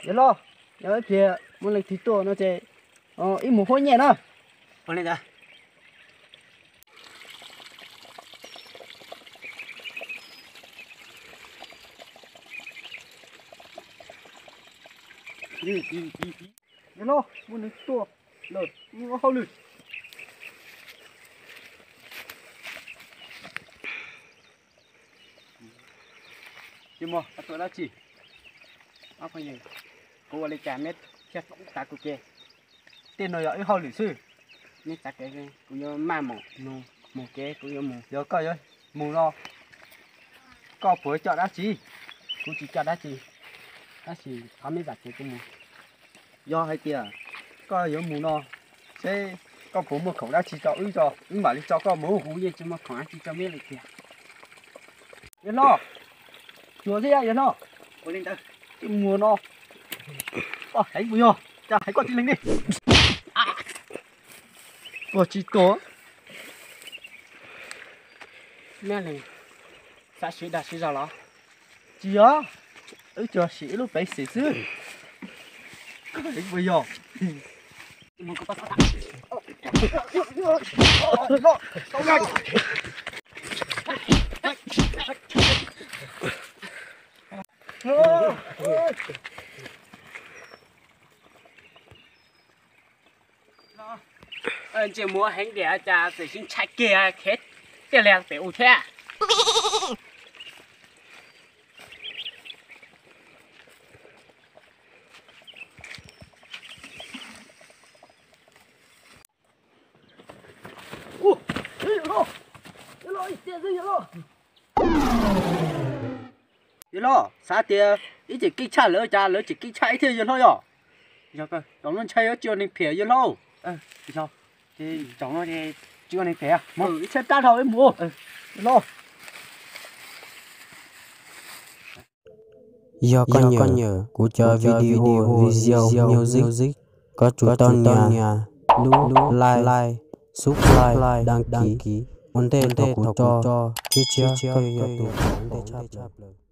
Yawg hlob, yog ib pliag muaj leej twg tuaj no ces ib mus huab nyiaj na. Ua li ntawd. Yawg hlob, muaj neeg tuaj lawm, muaj hauj lwm. Tsis muaj, koj tuaj dab tsi? Ob phooj ywg, kuv ua li cas neb thiaj txav kuv kev? Tej no yog wb hauj lwm xwb. Neb txav kev, kuv yuav maj mam mus, mus kev kuv yuav mus. Yog koj yuav mus no, koj puas coj dab tsi? Kuv tsis coj dab tsi, tab sis thov neb zam kev kuv mus. Yog hais tias koj yuav mus no, seb koj puas muaj khoom dab tsi rau wb, wb mam li tso koj mus. Kuv yeej tsis muaj khoom dab tsi rau neb li tiag. Yawg hlob, tsuas thiab yawg hlob. Ua li ntawd, ib muag no, koj heev puas yog? Cas hais koj tsis lees li. Koj tsis tuag. Meb lees, xav siv dag siv zog los? Tsis yog, wb tsuas siv ib lub peev xwm xwb. Koj heev puas yog? Ntsej muag heev diam cas txawm sib ntshai kiag, khev tiag li pem u thiab. Yawg hlob, xav tias ib tseem keej tshaj lawv, cas lawv tseem keej tshaj ib thiab yawg hlob yog? Yog, tsis ua neeg phem yawg hlob. Tsis ua neeg phem, ib tshab rab dhau ib mus. Yawg hlob, yog koj nyiam kuv cov video, video music, koj tsum tau nias lub like, subscribe, đăng ký ua ntej thaum kuv tso tshiab tshiab, koj yuav yog tus ntej tshaj plaws.